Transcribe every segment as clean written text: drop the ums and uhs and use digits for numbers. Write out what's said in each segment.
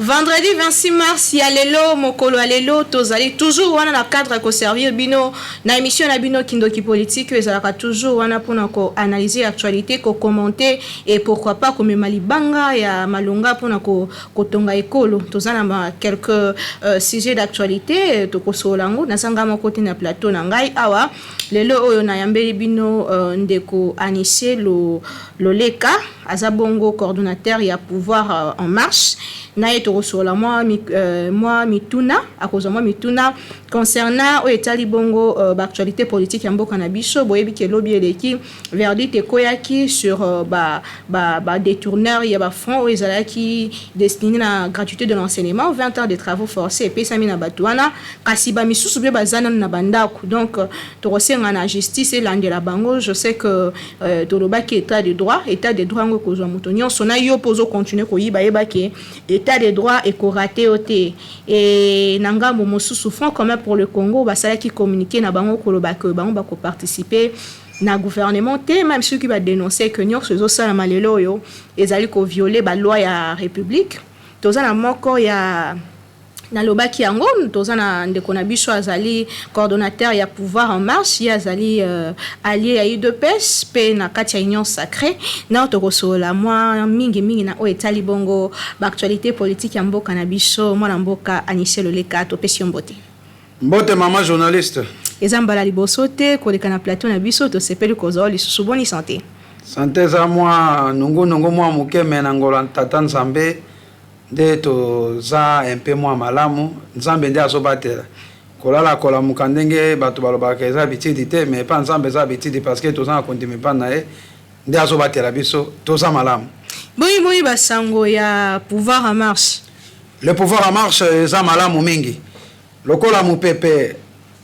Vendredi 26 mars ya lelo, mokolo ya lelo, tozali toujours wana na cadre ya koservir bino na émission na bino Kindoki Politique, oyo ezalaka toujours wana mpona koanalyser actualité, kocommenter et pourquoi pas komema libanga ya malonga mpona kotonga ekolo. Toza na ba quelques sujets d'actualité, tokosolola yango. Nazanga moko te na plateau na ngai awa lelo oyo. Nayambeli bino ndeko Anisie Loleka, aza bongo coordonnateur ya Pouvoir en Marche. Na ye tokosolola mwa mituna, akozwa mwa mituna concernant oyo etali bongo baactualité politique ya mboka na biso. Boyebi ke elobi eleki, verdict ekweyaki sur badétourneur ya bafonds oyo ezalaki destiné na gratuité de l'enseignement. 20 ans de travaux forcés epesami na bato wana, kasi bamisusu mpe baza nanu na bandako. Donc tokosenga na justice elandela bango. Je sais que tolobaki état de droit. État de droit yango ekozwa moto nyonso na yo mpo ozocontinue koyiba. Yebaki état de droit ekorater yo te. E na ngambo mosusu, Front commun pour le Congo basalaki communiqué na bango koloba ke bango bakoparticiper na gouvernement te, même soki badénonce ke nyonso ezosalama lelo oyo ezali kovioler baloi ya République. Toza na moko ya nalobaki yango, toza na ndeko na biso azali coordonnateur ya Pouvoir en Marche, ye azali allié ya UDPS mpe na kati ya Union sacrée. Na tokosolola mwa mingimingi na oyo etali bongo baactualité politique ya mboka na biso. Mwana mboka Anisie Loleka, topesi yo mbote. Mbote, mama journaliste. Eza mbala liboso te koleka na plateau na biso, tosepeli kozwa lisusu. Boni santé? Santé eza mwa nungunungu mwa moke, me na ngolo tata Nzambe nde toza mpe mwa malamu. Nzambe nde azobatela. Kolala kolamuka, ndenge bato balobaka, eza bitidi te, mais epa Nzambe eza bitidi, parce que toza na kondima epa na ye, nde azobatela biso, toza malamu. Boyi boyi basango ya Pouvoir en Marche? Le Pouvoir en Marche eza malamu mingi. Lokola mopepe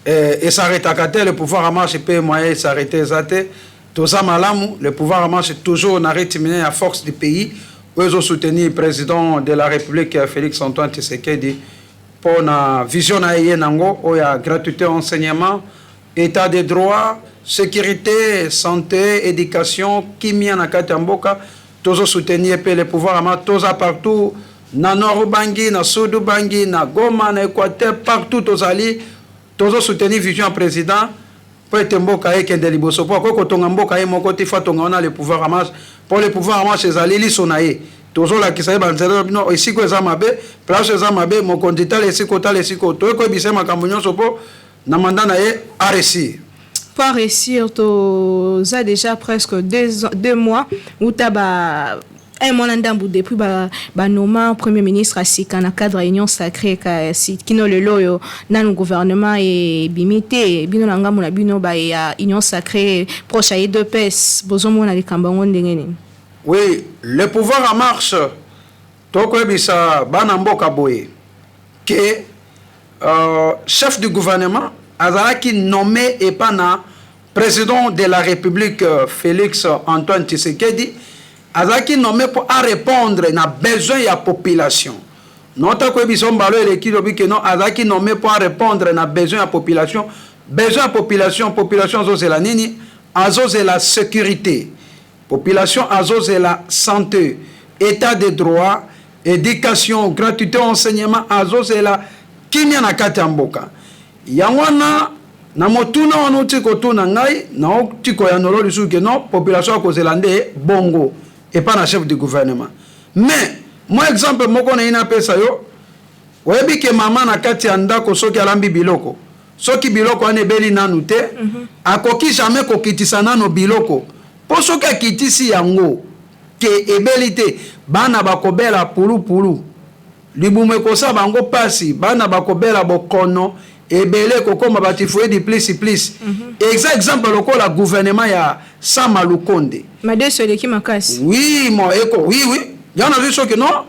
esarrêtaka te, le Pouvoir en Marche mpe moyen esarrêter eza te. Toza malamu. Le Pouvoir en Marche toujours na rythme ya force du pays oyo ezosoutenir président de la République Félix Antoine Tshisekedi mpo na vision na ye, ye nango oyo ya gratuité enseignement, état de droit, sécurité, santé, éducation, kimia na kati ya mboka. Tozosoutenir mpe le Pouvoir en Marche. Toza partout, na Nord Ubangi, na Sud Ubangi, na Goma, na Équateur, partout tozali, tozosoutenir vision ya président mpo ete mboka ekende liboso. Mpo akoki kotonga mboka ye moko te, faut atonga wana le Pouvoir en Marche, mpo le Pouvoir en Marche ezali liso na ye. Tozolakisa ye banzela bino esika eza mabe, place eza mabe. Mokonzi, tala esika, otala esika, toyei koyebisa ye makambo nyonso mpo na mandat na ye aréussir. Pour réussir, toza déjà presque 2 mois uta ba un mois na ndambu depuis banommer premier ministre asika na cadre ya Union sacrée, kasi kino lelo oyo nanu gouvernement ebimi te. Bino na ngambo na bino ba ya Union sacrée, proche ya UDPS, bozomona likambo yango ndenge nini? Oui, le Pouvoir en Marche, tokoyebisa bana mboka boye ke chef du gouvernement azalaki nommé epa na président de la République Félix Antoine Tshisekedi. Azalaki nommé mpo arépondre na besoin ya population. Nota koyebisa mbalo eleki, lobi ke non, azalaki nommé mpo arépondre na besoin ya population. Besoin ya population, population azozela nini? Azozela sécurité, population azozela santé, état de droit, éducation, gratuité enseignement, azozela kimia na kati ya mboka. Yango wana na motuna wana oti kotuna ngai, naoti koyanolo lisusu ke non, population akozela nde bongo epa na chef du gouvernement. Mais mwa exemple moko na ye napesa yo. Oyebi ke mama na kati ya ndako, soki alambi biloko, soki biloko wana ebeli nanu te, akoki jamais kokitisa nano biloko, mpo soki akitisi yango ke ebeli te, bana bakobela pulupulu, libumu ekosala bango mpasi, bana bakobela bokono ebele, kokóma batyphoïde plus plus. Eza exemple lokola gouvernement ya Sama Lukonde. Madeso eleki makasi. Oui, mo eko, oui, yango nazwi soki non,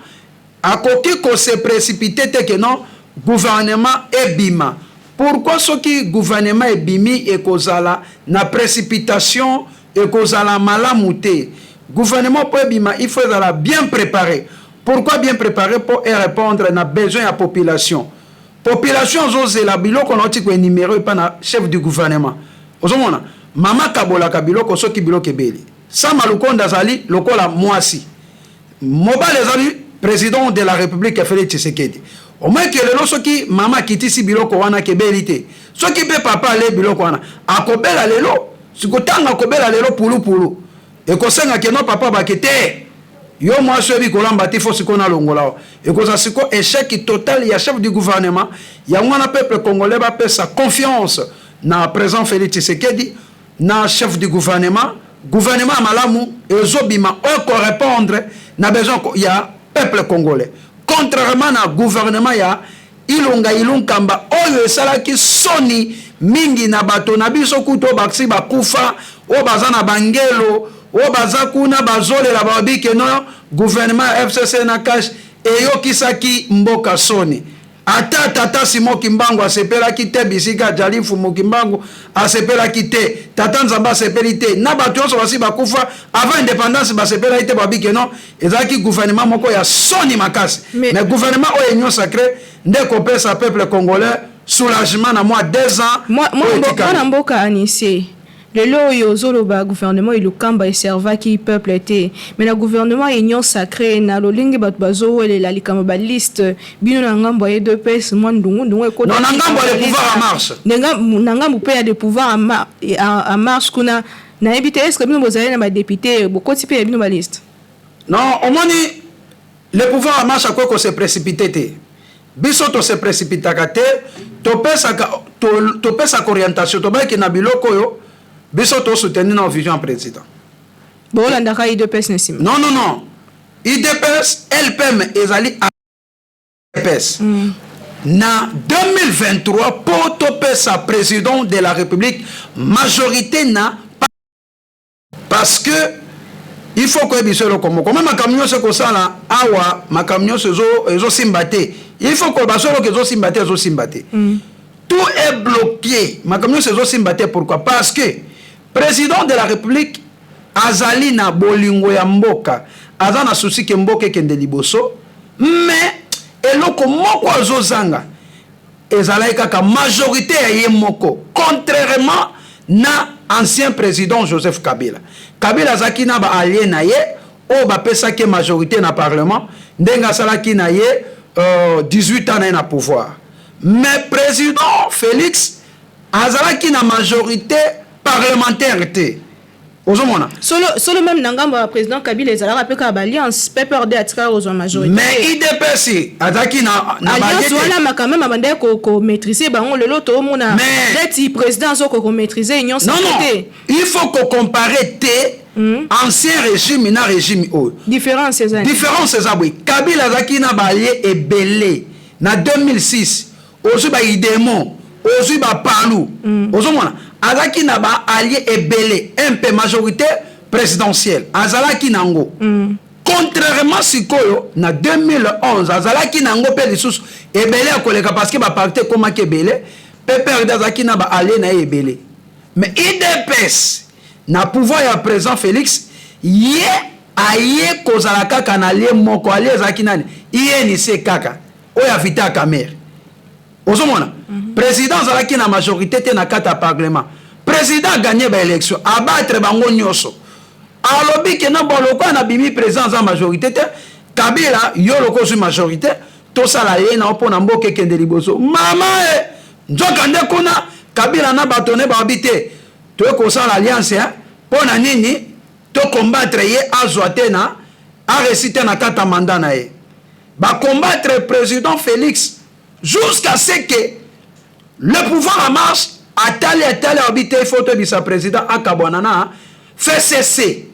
akoki kose précipiter te ke non, gouvernement ebima. Pourquoi? Soki gouvernement ebimi, ekozala na précipitation, ekozala malamu te. Gouvernement mpo ebima, il faut ezala bien préparé. Pourquoi bien préparé? Mpo erépondre na besoin ya population. Population azozela biloko na oti koénumérer epa na chef du gouvernement. Ozomona mama kabolaka biloko soki biloko ebeli. Sama Lukonde azali lokola mwasi, mobali ezali Président de la République Félix Tshisekedi. Omoni ke lelo, soki mama akitisi biloko wana, akebeli te. Soki mpe papa ale biloko wana, akobela lelo. Sikotanga akobela lelo pulupulu, ekosenga ke no papa bake te, yo mwasi oyebi kolamba te, fo sikoyo nalongola o. Ekozala sikoyo échec total ya chef du gouvernement. Yango wana, peuple congolais bapesa confiance na président Félix Tshisekedi, na chef du gouvernement. Gouvernement ya malamu ezobima, oyo korépondre na besoin ya peuple congolais, contrairement na gouvernement ya Ilunga Ilunkamba oyo esalaki soni mingi na bato na biso. Kutu oyo basi bakufa, oyo baza na bangelo, oyo baza kuna bazolela, balobi ke no, gouvernement ya FCC na CACH eyokisaki mboka soni. Ata tata Simon Kimbangu asepelaki te. Bisika ajali, Mfumu Kimbangu asepelaki te, tata Nzambe asepeli te, na bato nyonso basi bakufa avant indépendance basepelaki te. Babi ke non, ezalaki gouvernement moko ya soni makasi. Mais gouvernement oyo, Union sacrée, nde kopesa peuple congolais soulagement na mwa 2 ans. Mwana mboka Anise, lelo oyo ozoloba gouvernement Ilunkamba eservaki peuple te, mais na gouvernement Union sacrée, na lolenge bato bazowelela likambo baliste, bino na ngambo ya UDPS mwa ndungu-ndungu. Non, na ngambo ya le pouvoir en marche. Na ngambo mpe ya de pouvoir en marche kuna, nayebi te, est-ce bino bozali na badéputé, bokoti mpe ya bino baliste? Non, omoni, le pouvoir en marche akoki kose précipiter te. Biso tose précipitaka te. Topesaka orientation, tobayaki na biloko oyo biso tosoutenir na vision ya président. Bolandaka UDPS na nsima? Non, non, non, UDPS LPM ezali UDPS. Na 2023, mpo topesa président de la République majorité na, parce que il faut koyebi biso eloko moko: me makambo nyonso ekosala awa, makambo nyonso ezosimba te. Il faut koyeba so eloko ezosimba te, ezosimba te. Tout est bloqué, makambo nyonso ezosimba te. Pourquoi? Parce que président de la République azali na bolingo ya mboka, aza na souci ke mboka ekende liboso, mais eloko moko azozanga ezalaki kaka majorité ya ye moko, contrairement na ancien président Joseph Kabila. Kabila azalaki na baallié na ye oyo bapesaki majorité na parlement, ndenge asalaki na ye 18 ans na ye na pouvoir. Mais président Félix azalaki na majorité parlementaire te, ozomona. Solo, solo, même na ngambo ya président Kabila, ezalaka mpe kaka baalliance. PPRD atikala kozwa majorité. Mais UDPS azalaki na alliance wana makambo même abandaki komaîtrise bango. Lelo toomona neti président azokoka komaîtrise union. Non, non, il faut kocompare te ancien régime na régime oyo. Différence eza? Différence eza boye: Kabila azalaki na baallié ebele na 2006. Ozwi baidemo, ozwi bapalu, ozomona azalaki na baallié ebele, mpe majorité présidentielle azalaki nango, contrairement sikoyo na 2011, azalaki nango mpe lisusu ebele ya koleka, parce que baparti ekomaki ebele. PPRD azalaki na baallié na ye ebele. Mais UDPS, na pouvoir ya président Félix, ye aye kozala kaka na allié moko. Allié ezalaki nani? UNC kaka oyo ya Vital Kamerhe, ozomona. Président azalaki na majorité te na kati ya parlement. Président aganye baélection, abattre bango nyonso. Alobi ke na bon, lokola nabimi président, aza majorité te, Kabila, yo loko ozwi majorité, tosala ye na mpo na mboka ekende liboso. Mama e, nzoka nde kuna Kabila na bato ne babi te, toye kosala alliance mpo na nini? Tocombattre ye, azwa te, na aréussi te na kati ya mandat na ye. Bacombattre président Félix jusqu'à ce que le pouvoir en marche atali, atali, alobi te, il faut toyebisa président akabwana na FCC.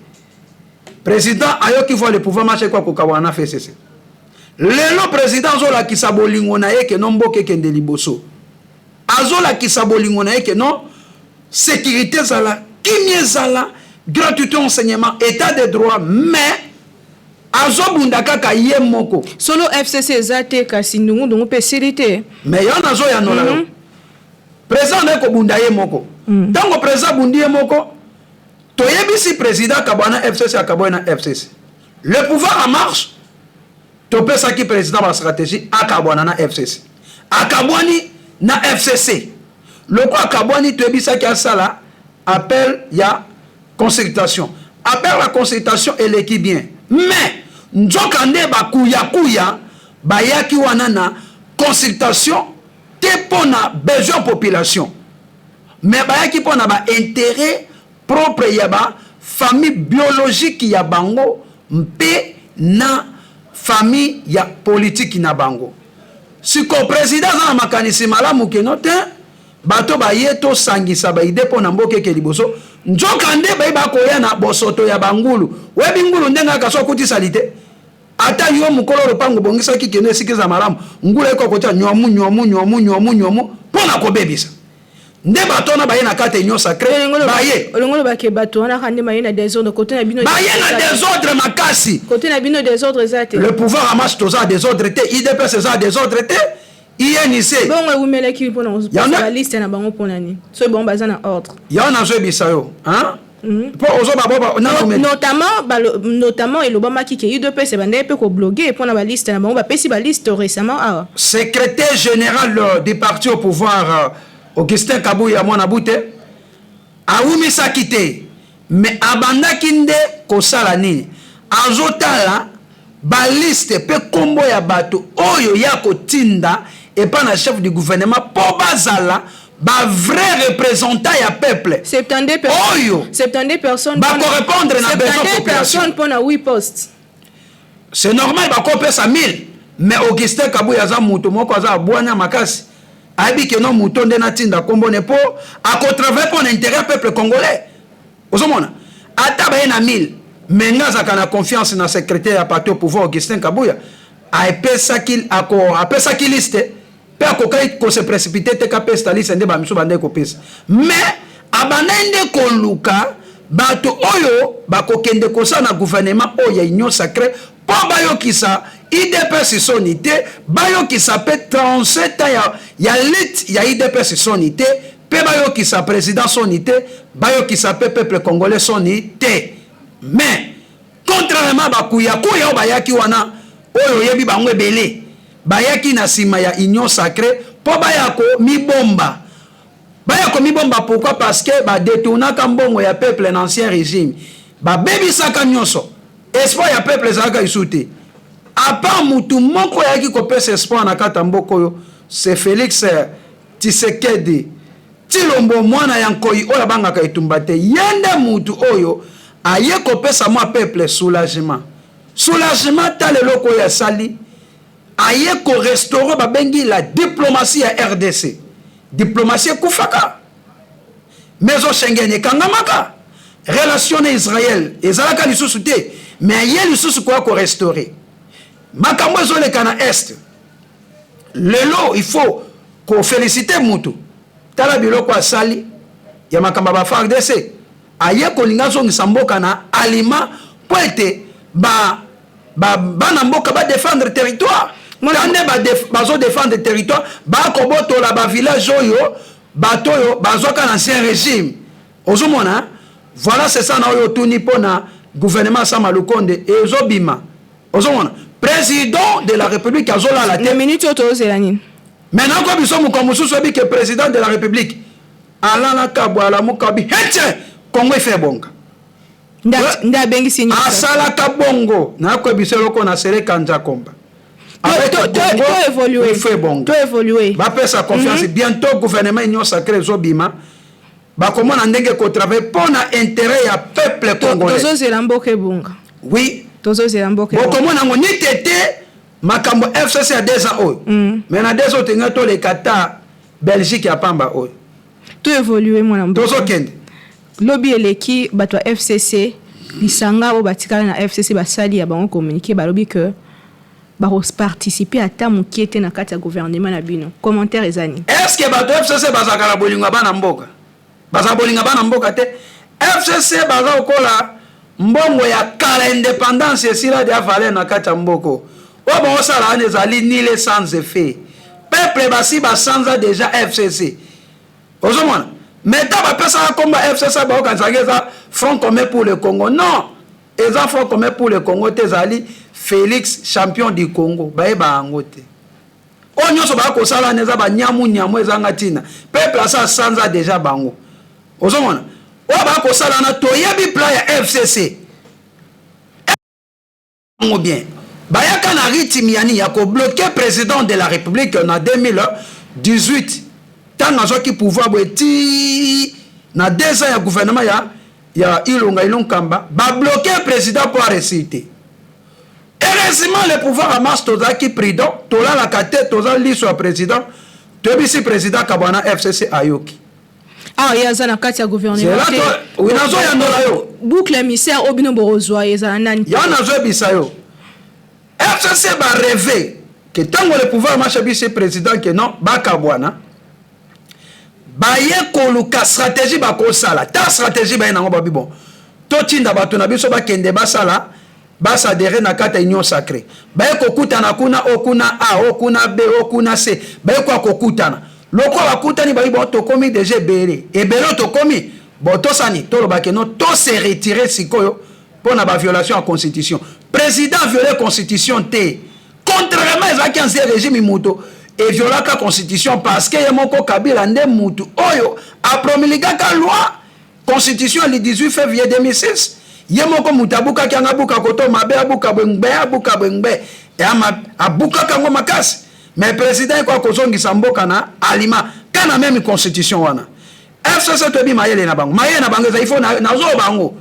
Président ayoki voix, le pouvoir marche kwa kokabwana na FCC. Lelo président azolakisa bolingo na ye ke no, mboka ekende liboso. Azolakisa bolingo na ye ke no, sécurité ezala, kimia ezala, gratuité enseignement, état de droit, mais azobunda kaka ye moko. Solo FCC eza te, kasi ndungundungu mpe esili te. Mais yo nazoyanola yo, président nde kobunda ye moko. Ntango président abundi ye moko, toyebisi président akabwana na FCC, akabwani na FCC. Le pouvoir en marche, topesaki président bastratégie, akabwana na FCC, akabwani na FCC. Loko akabwani, toyebisaki asala appel ya consultation. Appel ya consultation eleki bien, mais Nzoka nde bakuyakuya bayaki wana na consultation te mpo na besoin population, mais bayaki mpo na baintérêt propre ya bafamille biologique ya bango mpe na famille ya politiki na bango. Siko président aza na makanisi malamu keno te, bato baye tosangisa baidées mpo na mboka eke liboso. Nzoka nde baye bakoya na bosoto ya bangulu. Oyebi ngulu ndenge kaka so akutisali te. Ata yo mokolo lopango obongisaki kende esika eza malamu, ngulu ayeko kotia nywamu nywamu nywamu nywamu nywamu mpo na kobebisa. Nde bato wana baye na kati ya union sacrée, baye Olongo olobaki bato wana kaka nde baye na désordre. Kote na bino Baye na désordre makasi. Kote na bino désordre eza te? Le pouvoir en marche, toza désordre te. UDPS eza désordre te, UNC. Bongo ewumelaki mpona baliste na bango mpona nini, soki bango baza na ordre? Yango nazoyebisa yo, mpo ozoba boba. Notamment elobamaki ke UDPS ebandaki mpe kobloquer mpona baliste na bango. Bapesi baliste récemment awa. Secrétaire général du parti au pouvoir, Augustin Kabuya mwana bute, awumisaki te, mais abandaki nde kosala nini? Azotala baliste mpe nkombo ya bato oyo ya kotinda epai na chef du gouvernement mpo bazala bavrai représentant ya peuple. 72 Oyo 72 personnes. Bakorépondre na besoin 72 population. personnes mpona 8 postes. C'est normal, bakopesa 1000, mais Augustin Kabuya aza moto moko aza abwania makasi. Ayebi ke no moto nde natinda nkombo ne mpo akotravaille mpo na intérêt ya peuple congolais. Ozomona, ata baye na 1000, mais nga azalaka na confiance na secrétaire ya parti au pouvoir, Augustin Kabuya. Apesaki, ako apesaki liste mpe akokaki kose précipiter te kapesa liste nde bamisu bandaki kopesa, mais abandaki nde koluka bato oyo bakokende kosala na gouvernement oyo ya union sacrée mpo bayokisa UDPS soni te, bayokisa mpe 37 ans ya lutte ya UDPS soni te, mpe bayokisa président soni te, bayokisa mpe peuple congolais soni te. Mais contrairement bakuyakuya oyo bayaki wana, oyo oyebi bango ebele, bayaki na nsima ya union sacrée mpo baya komibomba. Baya komibomba pourquoi? Parce que badetournaka mbongo ya peuple na ancien régime, babebisaka nyonso. Espoir ya peuple ezalaka lisusu te, à part mutu moko ayaki kopesa espoir na kati ya mboka oyo, c'est Félix Tshisekedi Tshilombo, mwana ya nkoi oyo abangaka etumba te. Ye nde mutu oyo aye kopesa mwa peuple soulagement. Soulagement, tala eloko oyo asali: aye korestaurer, babengi la diplomatie ya RDC. Diplomatie ekufaka, maison Schengen ekangamaka, relation na Israel ezalaka lisusu te, mais aye lisusu koya korestaurer. Makambo ezoleka na Est lelo, il faut koféliciter mutu. Tala biloko asali ya makambo ya baFARDC. Aye kolinga azongisa mboka na alima mpo ete bana mboka badéfendre territoire. Ta nde bazodéfendre territoire, bakobotola bavillage oyo bato oyo bazwaka na ancien régime. Ozomona, voilà, c'est ça. Na oyo otuni mpo na gouvernement Sama Lukonde ezobima, ozomona président de la République azolala te. Na minute oyo tozozela nini? Maintenant ko biso moko mosusu oyebi ke président de la République alalaka bo, alamuka bi hete Kongo efe ebonga. Nde abengisi nini? Asalaka bongo. Nakoyebisa eloko na Sereka Nzakomba. To ebonga. Évolue. Bapesa confiance. Bientôt gouvernement union sacrée ezobima, bakomona ndenge kotravaille mpo na intérêt ya peuple congolais. Tozozela mboka ebonga. Oui. Tozozela mboka. Bokomona yango ni tete makambo FCC ya 2 ans oyo. Mais na 2 ans tenga toleka ta Belgique ya pamba oyo. To évolue, mwana mboka. Tozokende. Lobi eleki, bato ya FCC, lisanga oyo batikala na FCC, basali ya bango communiqué, balobi ke bakoparticipe ata mokie te na kati ya gouvernement na bino. Commentaire eza nini? Est ce que bato FCC bazalaka na bolingo ya bana mboka? Bazala bolingo ya bana mboka te. FCC baza kokola mbongo ya kala, indépendance esila dia valeur na kati ya mboka. Oyo baosala wana ezali nul, sans effet. Peuple basi basanza déjà FCC. Ozomona, mais ta bapesaka komba FCC, baokanisaki eza Front commun pour le Congo. Non, eza Front commun pour le Congo te, ezali Félix champion du Congo. Bayeba yango te. Oyo nyonso baya kosala wana eza banyamu nyamu, ezanga ntina. Peuple asa asanza déjà bango. Ozomona, oyo baya kosala wana, toyebi plan ya FCC. Bango bien bayaka na rythme yani ya kobloquer président de la République na 2018, ntango azwaki pouvoir boye ti na 2 ans ya gouvernement ya Ilunga Ilunkamba, babloquer président mpo aréussir te. Heureusement, le pouvoir en marche tozalaki prudent, tolalaka te, toza liso ya président. Toyebisi président Kabwana FCC, ayoki. Awa ye aza na kati ya gouvernement. Nazoyandola yo. Bouc émissaire oyo bino bokozwa ezala nani? Ya nazoyebisa yo, FCC barêver ke ntango le pouvoir marche bisi président ke non, bakabwana, baye koluka stratégie bakosala ta stratégie. Baye nango, babi: bon, totinda bato na biso bakende basala basadere na kati ya Union sacrée. Baye kokutana kuna, o kuna A, o kuna B, o kuna C. Baye kwa kokutana, lokola bakutani, bayi: bon, tokomi déjà ebele ebele oyo tokomi, bon, tosani tolobake no, tose retirer sikoyo mpo na baviolation ya constitution. Président viole constitution te, contrairement ezalaki ancien régime, moto eviolaka constitution, parce que ye moko Kabila nde mutu oyo apromulgaka loi constitution le 18 février 2006. Ye moko moto abukaki yango, abuka koto mabe, abuka bwe ngbe, abuka bwe ngbe, abukaka yango makasi. Mais président eko akozongisa mboka na alima ka na même constitution wana. FCC toyebi mayele na bango. Mayele na bango eza ifo nazoba bango.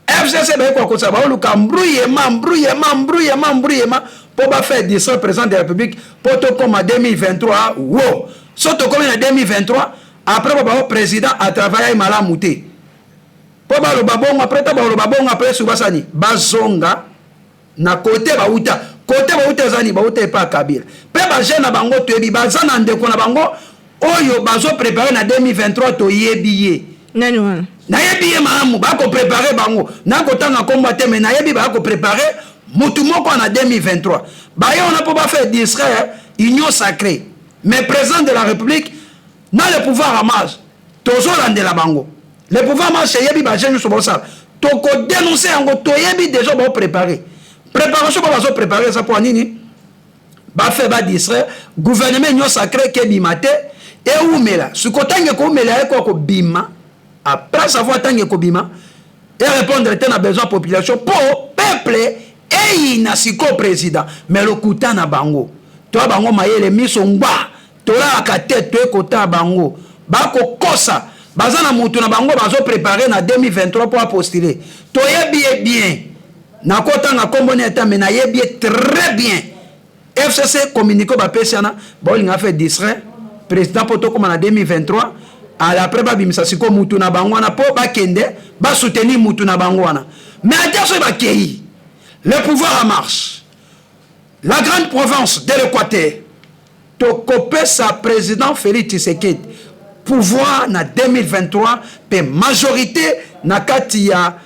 FCC baye koakosa, baoluka mbrouillement, mbrouillement, mbrouillement, mbrouillement mpo bafaire distraire président de la République mpo tokóma 2023. Wo so tokómi na 2023, après bo bao président atravaille malamu te, mpo baloba bongo. Après ta baloba bongo, après su basani bazonga na kote bauta. Kote bauta eza nini? Bauta epa Kabila. Mpe bajeune na bango toyebi, baza na ndeko na bango oyo bazoprépare na 2023, toyebi ye. Nani wana? Nayebi ye malamu. Bakoprépare bango, nakotanga nkombo te, me nayebi bakoprépare mutu moko na 2023. Baye wana mpo bafaire distraire Union sacrée. Mais président de la République na le pouvoir en marche tozolandela bango. Le pouvoir marche eyebi bajeune nyonso bosala, tokodénonce yango. Toyebi déjà baoprépare préparation mpo bazoprépare eza mpo nini? Bafaire badistraire gouvernement Union sacrée kebima te, ewumela. Siko ntango ekoumela, ye koya kobima. Après savoir ntango ekobima, erépondre te na besoin population, mpo peuple eyina sikoyo président. Mais lokuta na bango, toya bango mayele miso ngba, tolalaka te, toyekota bango bakokosa. Baza na mutu na bango bazoprépare na 2023 mpo apostule. Toyebi ye bien, nakotanga nkombo ne ete, me nayebi ye très bien. FCC communiqué bapesi wana, baolinga faire distraire président mpo tokóma na 2023. Après babimisa sikoyo mutu na bango wana mpo bakende basoutenir mutu na bango wana. Mais ata soki bakei, le pouvoir en marche, la grande province de l'Équateur, tokopesa président Félix Tshisekedi pouvoir na 2023 mpe majorité na kati ya.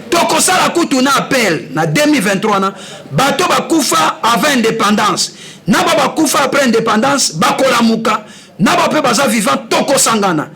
Tokosala kutu na appel na 2023 na bato bakufa avant indépendance, na ba bakufa après indépendance, bakolamuka na ba mpe baza vivant. Tokosangana,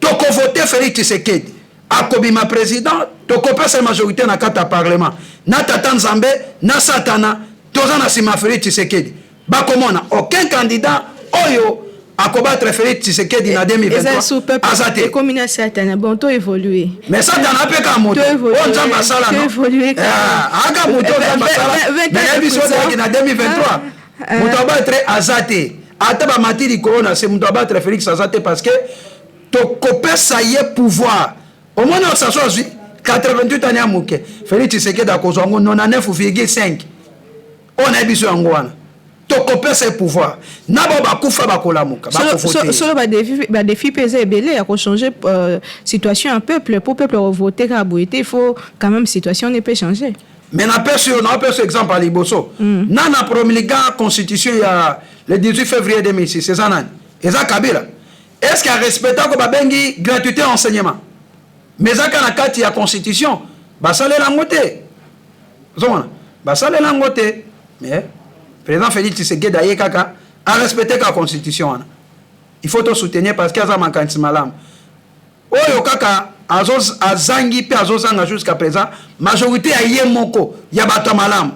tokovote Félix Tshisekedi, akobima président, tokopesa majorité na kati ya parlement. Na tata Nzambe na Satana, toza na nsima Félix Tshisekedi. Bakomona aucun candidat oyo akobattre Félix Tshisekedi na 2023 aza te. Ekomi na Satana. Bon, to évolue. Mais Satana apeka moto oyo Nzambe asala, no aka moto oyo Nzambe asala. Mais nayebi so ozalaki na 2023, moto abattre aza te. Ata bamati likolo na se, moto abattre Félix aza te, parce que tokopesa ye pouvoir. Omoni oyo Sassou azwi 88 ans ya moke, Félix Tshisekedi akozwa yango 99,5. Oyo nayebi so yango wana, tokopesa ye pouvoir na bao bakufa bakolamuka. Solo badéfi mpe eza ebele ya kochanger situation ya peuple. Po peuple revote kaka boye te, il faut quand même situation ne peut changer. Mais napesi yo, naopesa exemple ya liboso. Nana promulga constitution ya le 18 février 2006? Eza nani? Eza Kabila. Est ce que arespectako babengi gratuité enseignement? Mais eza kaka na kati ya constitution, basalela yango te. Ozomona, basalela yango te. Mais président Félix Tshisekedi aye kaka arespecte kaka constitution wana. Il faut tosoutenir parce que aza makanisi malamu. Oyo kaka azangi mpe azozanga jusqu'à présent majorité ya ye moko ya bato ya malamu.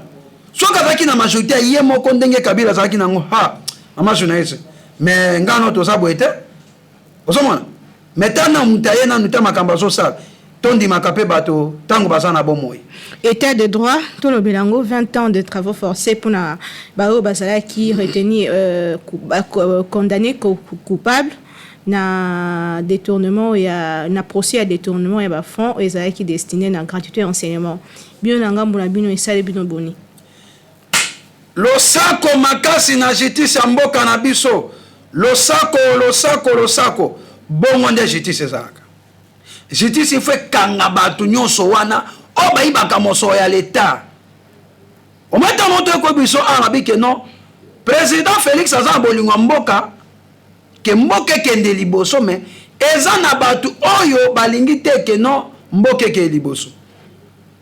Soki azalaki na majorité ya ye moko ndenge Kabila azalaki nango, ha, mama journaliste, mais ngai no toza boye te. Ozomona, mais tana moto aye nanu te, makambo azosala. Tondimaka mpe bato ntango baza na bomoi. État de droit, tolobela yango. 20 ans de travaux forcés mpona baoyo bazalaki retenu, condamné coupable na détournement ya, na procès ya détournement ya bafonds oyo ezalaki destiné na gratuité ya enseignement. Bino na ngambo na bino, esali bino boni? Losako makasi na justice ya mboka na biso. Losako, losako, losako. Bongo nde justice ezalaka. Justice, il faut ekanga bato nyonso wana oyo bayibaka mosolo ya leta. Omata moto ekoyi biso awa na bike. Non, président Félix aza na bolingo ya mboka, ke mboka ekende liboso, mais eza na bato oyo balingi te ke non, mboka ekende liboso.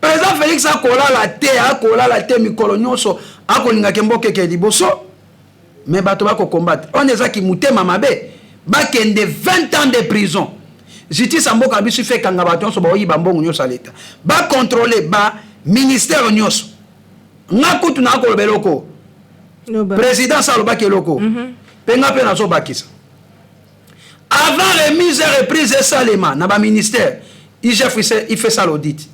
Président Félix akolala te, akolala te. Mikolo nyonso akolingaka mboka ekende liboso, mais bato bakokombattre wana ezaki motema mabe. Bakende 20 ans de prison. Justice ya mboka na biso, il faut ekanga bato nyonso baoyiba mbongo nyonso ya leta, bacontrôle baministère nyonso. Nga kutu na akoloba eloko. Président sa alobaki eloko mpe nga mpe nazobakisa: avant remise et reprise esalema na baministère, IGF, il fait ça, l'audit.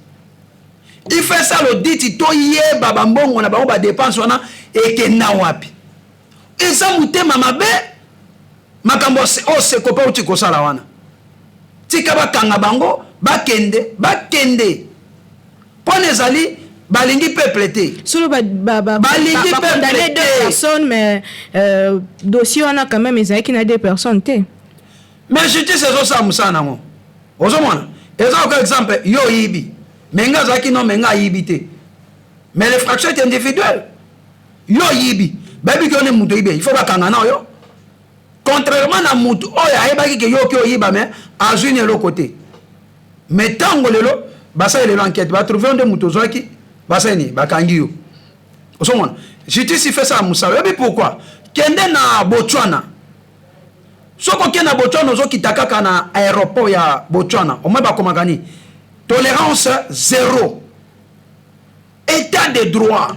Il fait ça, l'audit. Toyeba bambongo na bango, badépenses wana ekenda wapi. Eza motema mabe makambo oyo Sekopa uti kosala wana. Tika bakanga bango, bakende, bakende, mpona ezali balingi peuple te. Solo balingi peuple deux personnes, mais dossier wana quand même ezalaki na deux personnes te. Mais justice ezosala mosala nango. Ozomona, eza oka exemple: yo oyibi, mais nga azalaki non, mais nga ayibi te. Mais l'infraction est individuelle. Yo oyibi, bayebi ke yo nde moto oyibi, il faut bakanga na oyo, contrairement na motu oyo ayebaki ke yo oki oyiba, mais azwi ni eloko te. Mais ntango lelo basali lelo enquête, batrouve nde moto ozwaki, basali nini? Bakangi yo. Ozomona, justice, il fait ça mosala. Oyebi pourquoi? Kende na Botswana. Soki okende na Botswana, ozokita kaka na aéroport ya Botswana, omoi bakomaka nini? Tolérance zéro. État de droit,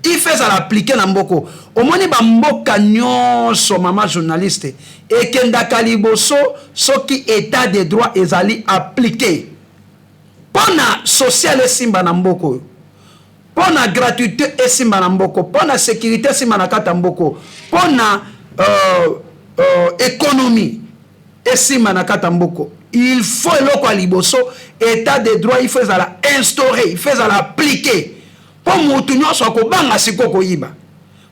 il faut ezala appliqué na mboka. Omoni, bamboka nyonso, mama journaliste, ekendaka liboso soki état de droit ezali appliqué. Mpo na social esimba na mboka oyo, mpo na gratuité esimba na mboka, mpo na sécurité esimba na kati ya mboka, mpo na économie esimba na kati ya mboka, il faut eloko ya liboso, état de droit, il faut ezala instauré, il faut ezala appliqué, mpo motu nyonso akobanga sikoyo koyiba,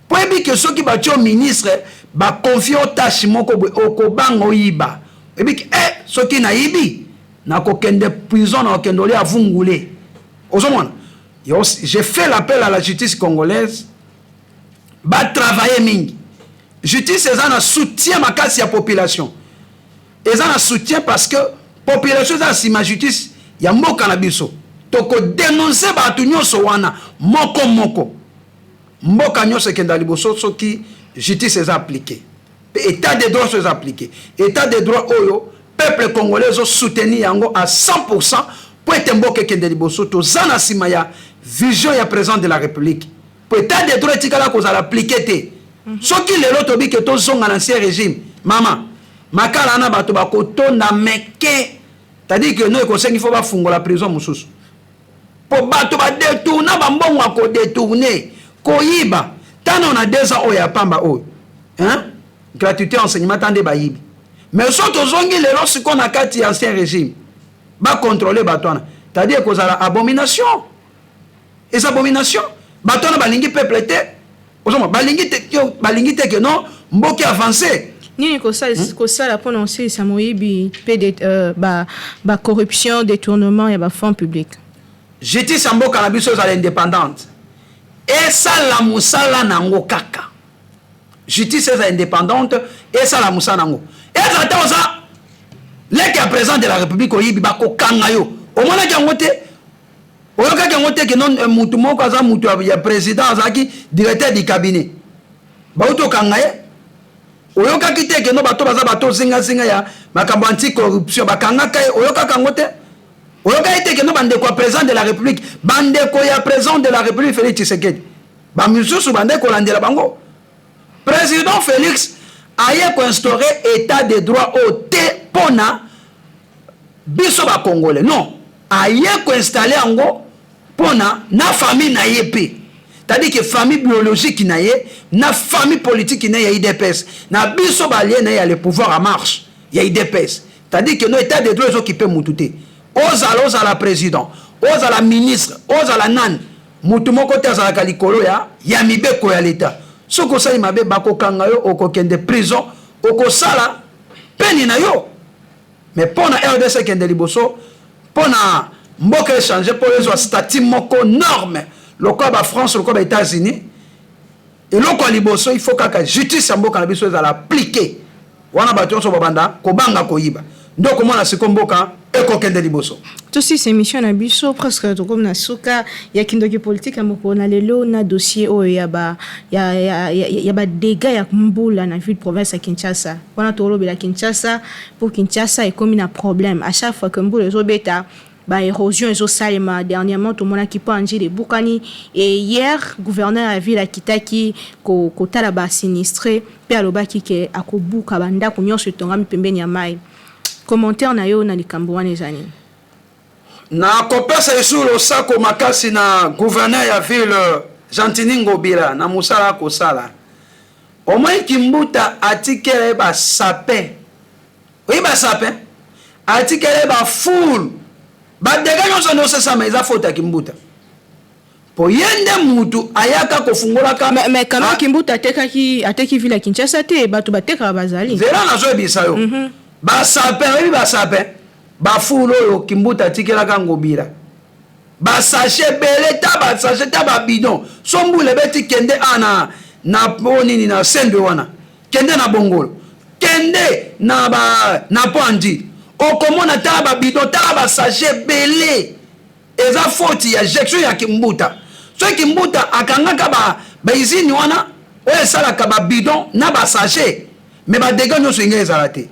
mpo yebi ke soki batie yo ministre, baconfie yo tâche moko boye, okobanga oyiba. Oyebi ke soki nayibi, nakokende prison, nakokende olia avungule. Ozomona, j'ai fait l'appel à la justice congolaise, batravaille mingi. Justice eza na soutien makasi ya population, eza na soutien parce que population eza na nsima justice ya mboka na biso. Tokodénonce bato nyonso wana moko moko. Mboka nyonso ekenda liboso soki justice eza appliqué mpe état de droit. So eza appliqué, état de droit oyo, peuple congolais ezosoutenir yango à 100 mpo ete mboka ekende liboso. Toza na nsima ya vision ya président de la République, mpo état de droit etikala kozala appliqué te. Soki lelo tobi ke tozonga na ancien régime, mama, makala wana bato bakotonda meke, c'est-à-dire ke no ekosengi faut bafungola prison mosusu, mpo bato badetourna bambongo ya kodetourne, koyiba. Tano na 2 ans oyo ya pamba oyo, hein? Gratuité enseignement, ta nde bayibi. Mais so tozongi lelo sikoyo na kati ya ancien régime, bacontrôle bato wana, c'est-à-dire ekozala abomination, eza abomination. Bato wana balingi peuple te. Ozomona, balingi te, balingi te ke non, mboka avance. Nini kosala mpona kosilisa moyibi mpe bacorruption, détournement ya bafonds public? Justice ya mboka na biso ezala indépendante, esala mosala nango kaka. Justice eza indépendante, esala mosala nango. Ezala te oza leki ya président de la République, oyibi, bakokanga yo. Omonaki yango te? Oyokaki yango te ke non, mutu moko aza mutu ya président, azalaki directeur du cabinet, bauti okanga ye? Oyokaki te ke no, bato baza bato zingazinga ya makambo anticorruption, bakangaka ye? Oyokaka yango te? Oyokaki te ke no, bandeko ya président de la République, bandeko ya président de la République Félix Tshisekedi, bamisusu bande kolandela bango? Président Félix aye koinstaurer état de droit oyo te mpona biso bacongolais, non. Aye koinstaller yango mpona na famille na ye mpe, c'est-à-dire que famille biologique na ye na famille politique na ye ya UDPS, na biso baalliés na ye ya Le Pouvoir en Marche ya UDPS. C'est-à-dire que no, état de droit ezokipe mutu te. Ozala président, ozala ministre, ozala nani, mutu moko te azalaka likolo ya mibeko ya leta. Soki osali mabe, bakokanga yo, okokende prison, okosala peni na yo. Mais mpo na RDC ekende liboso, mpo na mboka echanger, mpo ezwa statut moko norme lokola baFrance, lokola baÉtats-Unis, eloko ya liboso, il faut kaka justice ya mboka na biso ezala appliqué. Wana bato nyonso babanda kobanga koyiba, nde okomona siko mboka ekokende liboso. Tosisa émission na biso, presque tokomi na suka ya Kindoki Politique ya mokolo na lelo, na dossier oyo ya ba ya, ya, ya, ya badégâts ya mbula na ville province ya Kinshasa. Wana tolobela Kinshasa mpo Kinshasa ekomi na problème. À chaque fois que mbula ezobeta, baérosion ezosalema. Dernièrement tomonaki mpo Ndjili ebukani, et hier gouverneur ya ville akitaki kotala basinistrés mpe alobaki ke akobuka bandako nyonso etongami pembeni ya mai. Commentaire na yo na likambo wana eza nini? Nakopesa lisusu losako makasi na gouverneur ya ville Gentiny Ngobila na mosala akosala. Omoi Kimbuta atikela ye basapin, oyi basapin, atikela ye bafulu. Badégâts nyonso nde osesama eza faute ya Kimbuta, po ye nde mutu ayaka kofungolaka. Mais quand même, Kimbuta atekaki, ateki ville ya Kinshasa te, bato batekaka bazali. Nzela nazoyebisa yo, basapin, oyebi basapin, bafulu oyo Kimbuta atikelaka Ngobila, basachets ebele, ta basachets, ta babidon. So mbula ebeti, kende a na po nini, na Sendwe wana, kende na Bongolo, kende na po andi, okomona tala babidon, tala basachets ebele. Eza faute ya gestion ya Kimbuta. Soki Kimbuta akangaka bausine wana oyo esalaka babidon na basachets, mais badégâts nyonso enge ezala te.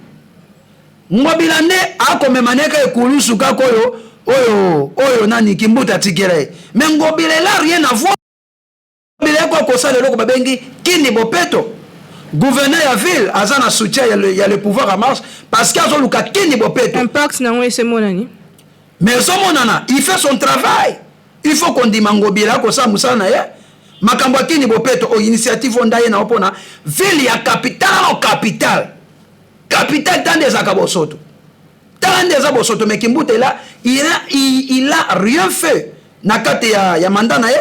Ngobila nde akomema neka ekulusu kaka oyo nani Kimbuta atikela ye. Mais Ngobila ela rien à voir. Ngobila eko kosala eloko babengi Kin Bopeto. Gouverneur ya ville aza na soutien ya Le Pouvoir en Marche parce que azoluka Kin Bopeto. Impact nango esemonani? Mais ezomonana, il fait son travail. Il faut kondima Ngobila akosala mosala na ye. Makambo ya Kin Bopeto oyo, initiative oyo nda ye nango mpona ville ya capitale no capitale, capitale tande ezalaka bosoto, tala nde eza bosoto. Mais Kimbuta il a rien fait na kati ya mandat na ye.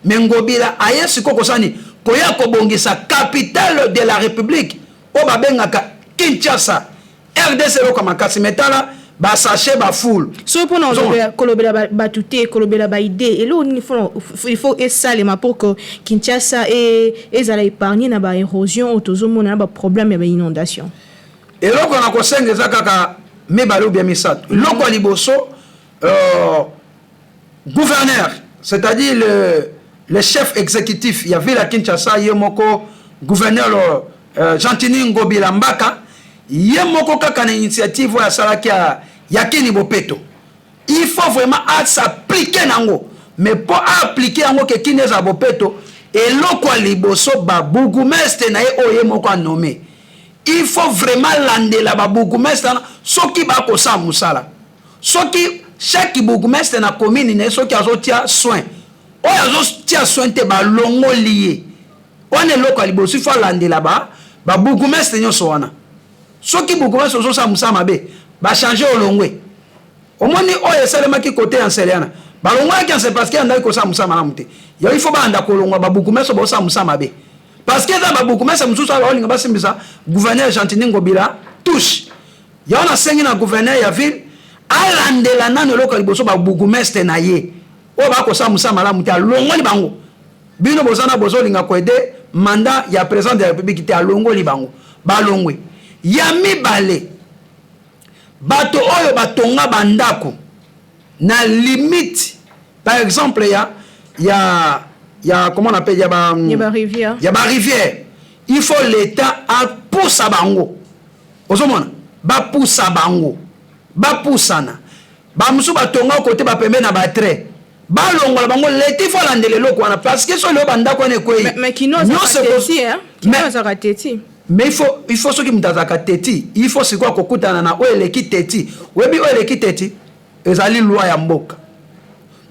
Mais Ngobila aye sikoyo kosala nini? Koya kobongisa capitale de la République oyo babengaka Kinshasa, RDC, eloko makasi. Mais tala basachets, bafulu. So mpona kolobela bato te, kolobela baidées, eloko nini il faut esalema pour que Kinshasa ezala épargne na baérosion oyo tozomona, na baproblème ya bainondation? Eloko na kosenga eza kaka mibale ou bien misato. Eloko ya liboso, gouverneur, c'est-à-dire le chef exécutif ya ville ya Kinshasa, ye moko gouverneur Gentiny Ngobila Mbaka, ye moko kaka na initiative oyo asalaki ya Kin Bopeto, il faut vraiment as'appliquer nango. Mais mpo aappliquer yango ke Kin ezala bopeto, eloko ya liboso, babourgmestre na ye oyo ye moko anommer, il faut vraiment landela babourgmestre wana soki bakosala mosala. Soki chaque bourgmestre na commune na ye, soki azotia soin, oyo azotia soin te, balongoli ye. Wana eloko ya liboso, il faut alandela babourgmestre nyonso wana. Soki bourgmestre ozosala mosala mabe, bachanger, olongwe. Omoni oyo esalemaki kote ya Nsele wana, balongwaki Nsele parce que andaki kosala mosala malamu te. Yo, il faut banda kolongwa babourgmestre baosala mosala mabe, parce que eza babourgmestre mosusu oyo baolinga basimbisa gouverneur Gentiny Ngobila touche. Yango nasengi na gouverneur ya ville alandela nano, eloko ya liboso, babourgmestre na ye oyo bakosala mosala malamu te, alongoli bango. Bino boza na bozolinga koaider mandat ya président de la République te, alongoli bango, balongwe. Ya mibale, bato oyo batonga bandako na limite, par exemple ya comment on appelle, ya ba ya barivière. Ya barivière, il faut l'État apusa bango. Ozomona, bapusa bango, bapusana. Bamosusu batonga kote bapembe na batrait, balongola bango. Leta, il faut alandela eloko wana, parce que so lelo bandako wana ekwei. Mais kino azalaka teti. Mais il faut soki moto azalaka teti, il faut sikoyo akokutana na oyo eleki teti. Oyebi oyo eleki teti? Ezali loi ya mboka.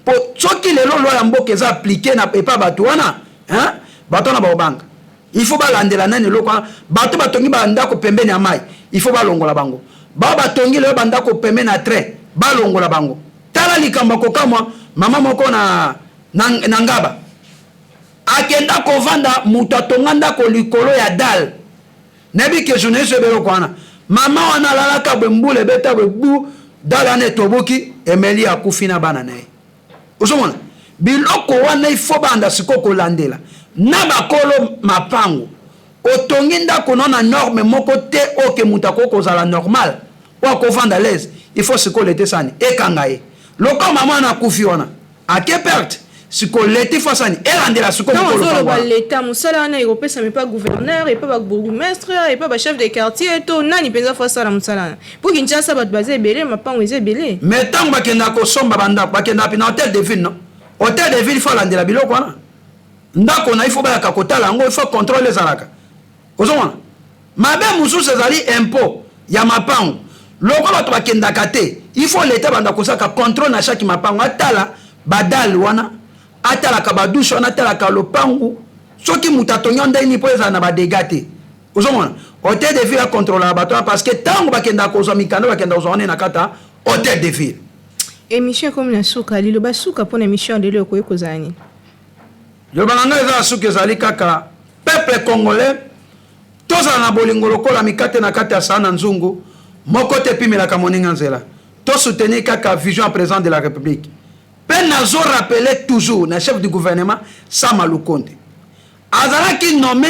Po soki lelo loi ya mboka eza appliquer na epa bato wana, hein? Bato wana baobanga. Il faut balandela nani eloko wana. Bato batongi ba ndako pembeni ya mai, il faut balongola bango. Ba batongi lelo ba ndako pembeni ya train, balongola bango. Tala likambo ya kokamwa, mama moko na Ngaba akenda kovanda, moto atonga ndako likolo ya dalle. Nayebi ke journaliste oyebi eloko wana. Mama wana alalaka boye, mbula ebeta boye, bu dalle wana etoboki, emeli, akufi na bana na ye. Ozomona biloko wana, il faut banda sikoyo kolandela na bakolo mapango. Otongi ndako no na norme moko te oyo ke moto akoki kozala normal, oyo akovanda l'aise. Il faut sikoyo lete sani ekanga ye. Lokola mama wana akufi wana, ake perte. Sikoyo lete fo asani elandela sikoyo. Ntango mokolo ozoloba pango wana. Leta, mosala wana ekopesama epa gouverneur, epa babourgmestre, epa bachef de quartier to nani mpenza fo asala mosala wana? Mpo Kinshasa bato baza ebele, mapango eza ebele. Mais ntango bakendaka kosomba bandako, bakendaka mpe na hôtel de ville. Non, hôtel de ville faut alandela biloko wana. Ndako na, il faut bayaka kotala yango, il faut contrôle ezalaka. Ozomona mabe mosusu ezali impôt ya mapango. Lokola bato bakendaka te, il faut leta banda kosalaka contrôle na chaque mapango, atala badalles wana, atalaka badouche wana, atalaka lopangu soki moto atongi ndenge nini, mpo ezala na badégâts te. Ozomona hôtel de ville acontrôlaka bato wana, parce que ntango bakendaka kozwa mikanda, bakendaka kozwa wana na kati ya hôtel de ville. Émission ekomi na suka. Liloba suka mpona émission ya lelo ekoki kozala nini? Liloba na ngai eza ya suka, ezali kaka: peuple congolais, tozala na bolingo lokola mikate na kati ya saa na nzungu moko te epimelaka moninga nzela. Tosoutenir kaka vision ya président de la République. Mpe nazorappeler toujours na chef du gouvernement Sama Lukonde, azalaki nommé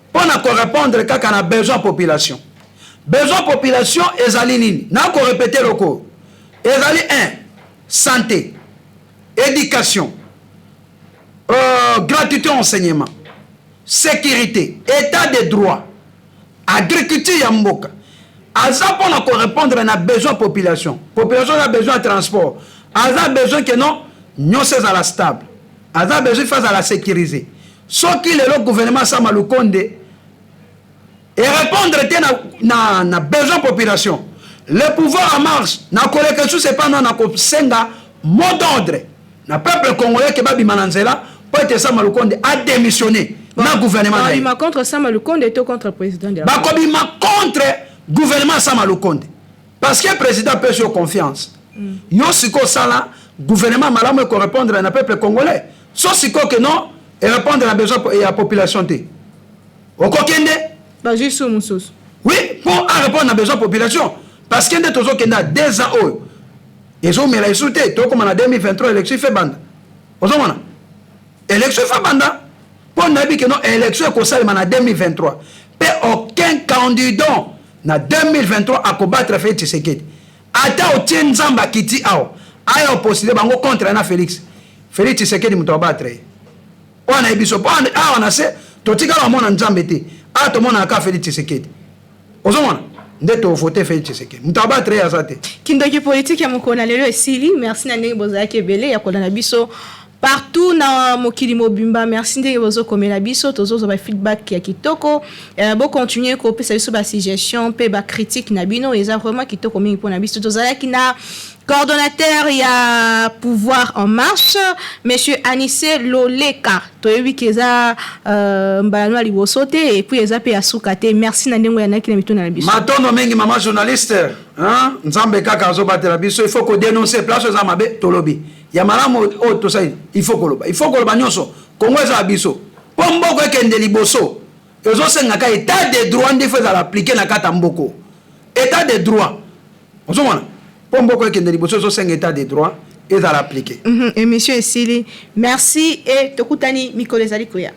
mpo na korépondre kaka na besoin population. Besoin population ezali nini? Nakorépéter loko ezali 1 santé, éducation, gratuité enseignement, sécurité, état de droit, agriculture ya mboka. Aza mpona korépondre na besoin population. Population aza besoin ya transport, aza besoin ke non, nyonso ezala stable, aza besoin faut azala sécurisé. Soki lelo gouvernement Sama Lukonde erépondre te na besoin population, le pouvoir en marche na koleka lisusu epa na kosenga mot d'ordre na peuple congolais ke babima na nzela mpo ete Sama Lukonde adémissionné na gouvernement na ye. Bakobima contre Sama Lukonde to contre président de la Bakobima contre gouvernement Sama Lukonde, parce que président apesi yo confiance. Yo sikoyo osala gouvernement malamu ekorépondre na peuple congolais. So sikoyo ke non, erépondre na besoin ya population te, okokende. Bazwi su mosusu. Oui, mpo arépondre na besoin population, parce que nde tozokende ya 2 ans oyo ezomela esu te. Tokóma na 2023, élection ife banda. Ozomona élection ife banda, mpo nayebi ke non, élection ekosalema na 2023, mpe aucun candidat na 2023 akobattre Félix Tshisekedi. Ata otie Nzambe akiti awa, aya opostule bango contre na Félix, Félix Tshisekedi moto abattre ye. Oyo nayebi so, mpo awa na se totikala bamona Nzambe te, awa tomonaka Félix Tshisekedi. Ozomona nde tovote Félix Tshisekedi, moto abattre ye aza te. Kindoki politique ya mokolo na lelo esili. Merci na ndenge bozalaki ebele ya kolanda biso partout na mokili mobimba. Merci ndenge bozokomela biso, tozozwa bafeedback ya kitoko. Bocontinue kopesa biso basuggestion mpe bacritique na bino, eza vraiment kitoko mingi mpona biso. Tozalaki na coordonnateur ya Pouvoir en marche, monsieur Anise Loleka. Toyebi ke eza mbala no ya liboso te, et puis eza mpe ya suka te. Merci na ndenge oyanaki na mituna na biso. Matondo mingi, mama journaliste, hein? Nzambe kaka azobatela biso. Il faut kodénoncer place eza mabe, tolobi ya malamu oyo tosali. Il faut koloba, il faut koloba nyonso. Kongo eza ya biso. Mpo mboka ekende liboso, ezosengaka état de droit nde faut ezala appliqué na kati ya mboka. État de droit, ozomona, mpo mboka ekende liboso, ezosenga état de droit ezala appliqué. Émission esili. Merci et tokutani mikolo ezali koya.